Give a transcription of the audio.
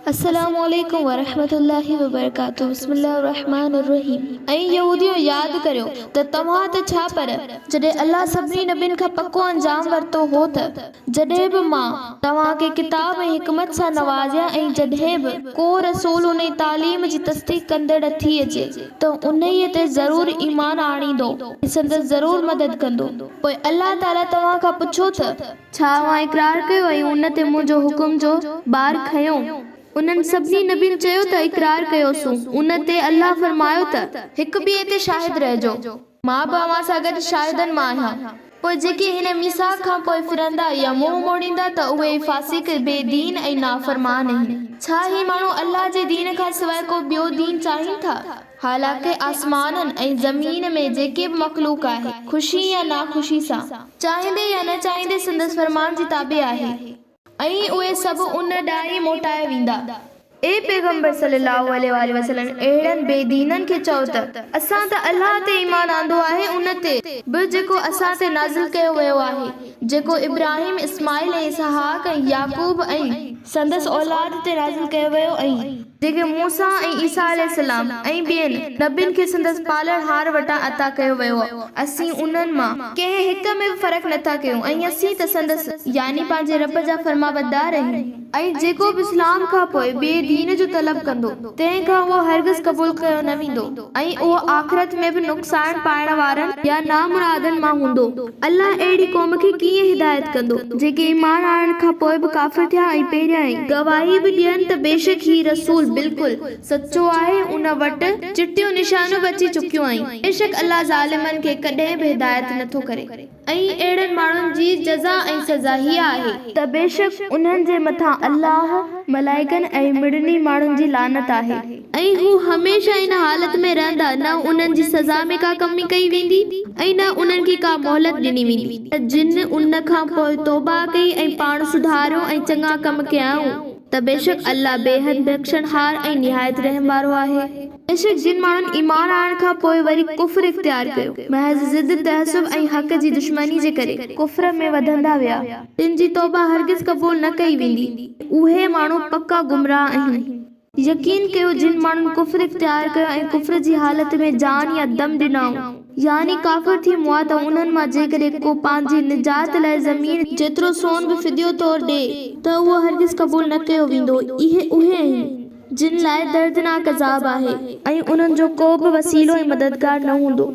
السلام عليڪم ورحمة الله وبرڪاته بسم الله الرحمٰن الرحيم ۽ يهوديو ياد ڪريو ته توهان ته ڇا پر جڏهن الله سڀني نبين کان پڪو انجام ورتو هو ته جڏهن به مان توهان کي ڪتاب ۽ حڪمت سان نوازيان ۽ جڏهن به ڪو رسول انهي تعليم جي تصديق ڪندڙ ٿي اچي ته انهيء تي ضرور ايمان آڻيندو ۽ سندس ضرور مدد ڪندو پوء الله تعالي توهان کان پڇيو ته ڇا اوهان اقرار ڪيو ۽ ان تي منهنجو حڪم جو بار کنيو؟ انهن سڀني نبين چيو ته اقرار ڪيوسون. ان تي الله فرمايو ته. هڪ ٻئي تي شاهد رهجو. مان به اوهان سان گڏ شاهدن مان آهيان. پوء جيڪي هن ميثاق کان پوء ڦرندا يا منهن موڙيندا ته اهي ئي فاسق، بي دين ۽ نافرمان آهن. ڇا هي ماڻهو الله جي دين کان سواء ڪو ٻيو دين چاهين ٿا؟ حالانڪه آسمانن ۽ زمين ۾ جيڪي به مخلوق آهي، خوشي يا ناخوشي سان، چاهيندي يا نه چاهيندي سندس فرمان جي تابع آهي. ۽ اهي سڀ ان ڏانهن ئي موٽايا ويندا. اي پيغمبر صلّي اللّٰه عليه واٰله وسلّم! اهڙن بي دينن کي چئو ته، اسان ته الله تي ايمان آندو آهي ان تي، به، جيڪو اسان تي نازل ڪيو ويو آهي، جيڪو ابراهيم، اسماعيل ۽ اسحاق ۽ يعقوب ۽. سندس اولاد تي نازل ڪيو ويو ۽. جيڪي موسيٰ ۽ عيسيٰ عليه السلام ۽ ٻين نبين کي سندس پالڻهار وٽان عطا ڪيو ويو، اسين انهن مان ڪنهن هڪ ۾ به فرق نٿا ڪيون ۽ اسين ته سندس، يعني پنهنجي رب جا، فرمانبردار آهيون. ۽ جيڪو به اسلام کان پوء ٻئي دين جو طلب ڪندو، تنهن کان اهو هرگز قبول ڪيو نه ويندو ۽ اهو آخرت ۾ به نقصان پائڻ وارن يا نامرادن مان هوندو. الله اهڙي قوم کي ڪيئن هدايت ڪندو، جيڪي ايمان آڻڻ کان پوء به ڪافر ٿيا ۽ پهريائين گواهي به ڏين ته بيشڪ هي رسول، بلڪل، سچو آهي، ان وٽ چٽيون نشانيون به اچي چڪيون آهن، بيشڪ الله ظالمن کي ڪڏهن به هدايت نٿو ڪري. ۽ اهڙن ماڻهن جي جزا ۽ سزا هيء آهي. ته بيشڪ انهن جي مٿان الله، ملائڪن ۽ مڙني ماڻهن جي لعنت آهي. ۽ هو هميشه ان حالت ۾ رهندا، نه انهن جي سزا ۾ ڪا ڪمي ڪئي ويندي ۽ نه انهن کي ڪا مهلت ڏني ويندي. ته جن ان کان پوء توبه ڪئي ۽ پاڻ سڌاريو ۽ چڱا ڪم ڪيائون، ته بيشڪ الله بيحد بخشڻهار ۽ نهايت رحم وارو آهي. بيشڪ جن ماڻهن ايمان آڻڻ کان پوء وري ڪفر اختيار ڪيو، محض ضد، تعصب ۽ حق جي دشمني جي ڪري، ڪفر ۾ وڌندا ويا، تن جي توبه هرگز قبول نه ڪئي ويندي، اهي ماڻهو پڪا گمراهه آهن. يقين ڪيو جن ماڻهن ڪفر اختيار ڪيو ۽ ڪفر جي حالت ۾ جان يا دم ڏنائون، يعني ڪافر ٿي مئا ته انهن مان جيڪڏهن ڪو پنهنجي نجات لاء زمين جيترو سون به فديو طور ڏئي ته اهو هرگز قبول نه ڪيو ويندو، اهي اهي آهن، جن لاء دردناڪ عذاب آهي. ۽ انهن جو ڪو به وسيلو ۽ مددگار نه هوندو.